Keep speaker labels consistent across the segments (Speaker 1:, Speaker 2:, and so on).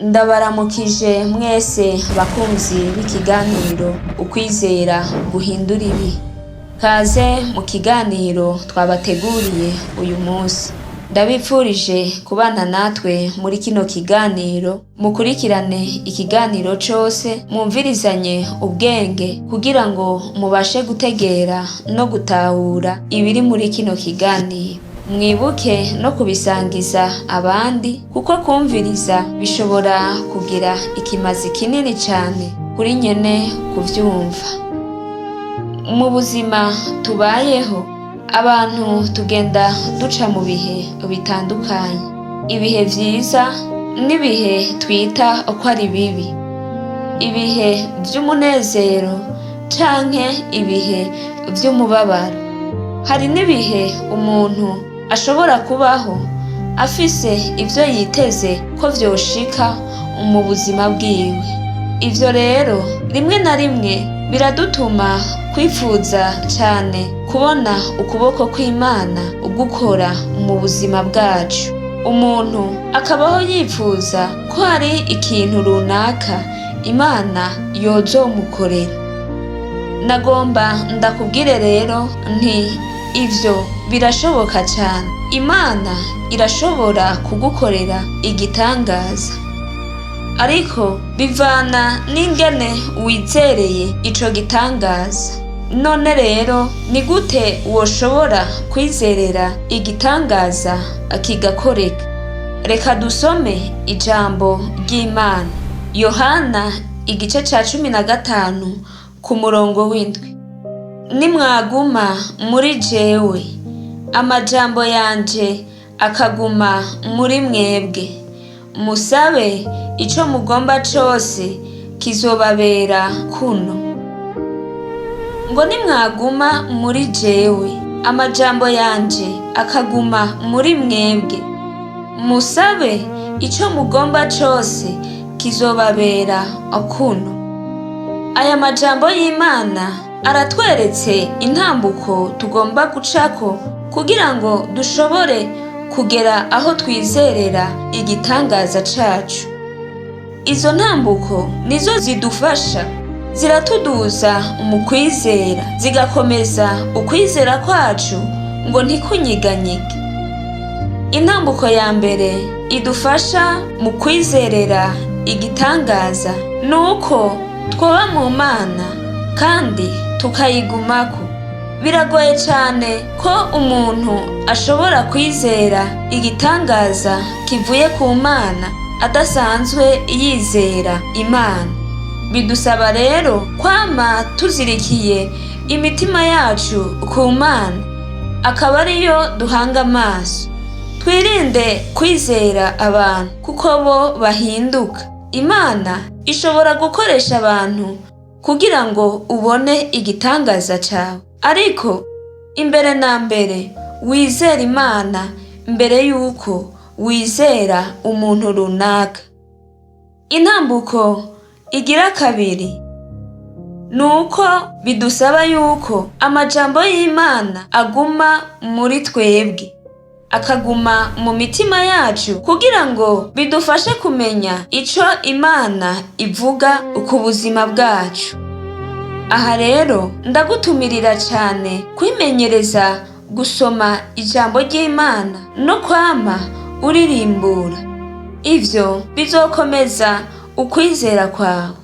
Speaker 1: Ndabaramukije mwese bakunzi b'ikiganiro Ukwizera guhindura ibihe. Kaze mu kiganiro twabateguriye uyu munsi. Ndabipfurije kubana natwe muri kino kiganiro, mukurikirane ikiganiro cose, mwumvirizanye ubwenge kugira ngo mubashe gutegera no gutahura ibiri muri kino kiganiro. Mwibuke no kubisangiza abandi kuko kwumviriza bishobora kugira ikimazi kinini cane kuri nyene kuvyumva. Mu buzima tubayeho, abantu tugenda duca mu bihe bitandukanye. Ibihe vyiza n'ibihe twita ko ari bibi. Ibihe vy'umunezero canke ibihe vy'umubabaro. Hari n'ibihe umuntu ashobora kubaho afise ivyo yiteze ko vyoshika mu buzima bwiwe. Ivyo rero rimwe na rimwe biradutuma kwipfuza cane kubona ukuboko kw'Imana gukora mu buzima bwacu. Umuntu akabaho yipfuza ko hari ikintu runaka Imana yozomukorera. Nagomba ndakubwire rero nti ivyo birashoboka cane. Imana irashobora kugukorera igitangaza. Ariko bivana n'ingene wizereye ico gitangaza. None rero ni gute woshobora kwizerera igitangaza kigakoreka? Reka dusome ijambo ry'Imana. Yohana igice ca 15 ku murongo w'7. Nimwaguma muri jewe, amajambo yanje akaguma muri mwebwe, musabe ico mugomba cose kizobabera kuno. Ngo nimwaguma muri jewe, amajambo yanje akaguma muri mwebwe, musabe ico mugomba cose kizobabera kuno. Aya majambo y'Imana aratweretse intambuko tugomba gucako kugira ngo dushobore kugera aho twizerera igitangaza cacu. Izo ntambuko nizo zidufasha, ziratuduza mu kwizera, zigakomeza ukwizera kwacu ngo ntikunyiganyige. Intambuko ya mbere idufasha mu kwizerera igitangaza ni uko twoba mu Mana kandi tukayigumako. Biragoye cane ko umuntu ashobora kwizera igitangaza kivuye ku Mana adasanzwe yizera Imana. Bidusaba rero kwama tuzirikiye imitima yacu ku Mana, akaba ariyo duhanga amaso. Twirinde kwizera abantu kuko bo bahinduka. Imana ishobora gukoresha abantu kugira ngo ubone igitangaza cawe, ariko imbere na mbere wizere Imana mbere yuko wizera umuntu runaka. Intambuko igira kabiri ni uko bidusaba yuko amajambo y'Imana aguma muri twebwe, akaguma mu mitima yacu kugira ngo bidufashe kumenya ico Imana ivuga ku buzima bwacu. Aha rero ndagutumirira cane kwimenyereza gusoma ijambo ry'Imana no kwama uririmbura. Ivyo bizokomeza ukwizera kwawe.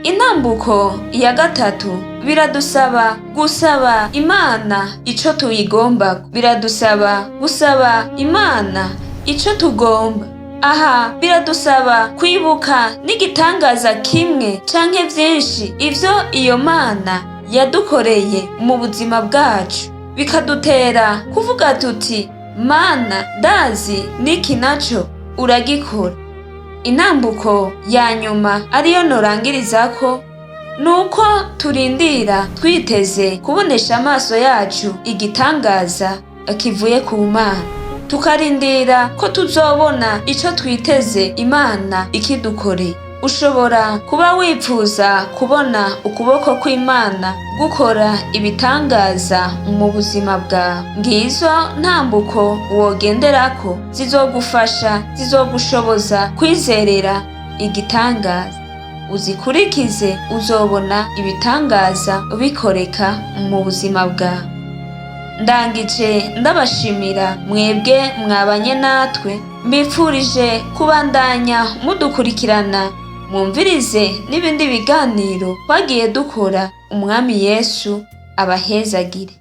Speaker 1: Intambuko ya gatatu biradusaba gusaba Imana ico tuyigombako. Biradusaba gusaba Imana ico tugomba. Aha biradusaba kwibuka n'igitangaza kimwe canke vyinshi ivyo iyo Mana yadukoreye mu buzima bwacu, bikadutera kuvuga tuti Mana ndazi n'iki naco uragikora. Intambuko ya nyuma ariyo norangirizako nuko turindira twiteze kubonesha amaso yacu igitangaza kivuye ku Mana, tukarindira ko tuzobona ico twiteze Imana ikidukoreye. Ushobora kuba wipfuza kubona ukuboko kw'Imana gukora ibitangaza mu buzima bwawe. Ngizo ntambuko wogenderako zizogufasha, zizogushoboza kwizerera igitangaza. Uzikurikize, uzobona ibitangaza bikoreka mu buzima bwawe. Ndangije ndabashimira mwebwe mwabanye natwe, mbipfurije kubandanya mudukurikirana, mwumvirize n'ibindi biganiro twagiye dukora. Umwami Yesu abahezagire.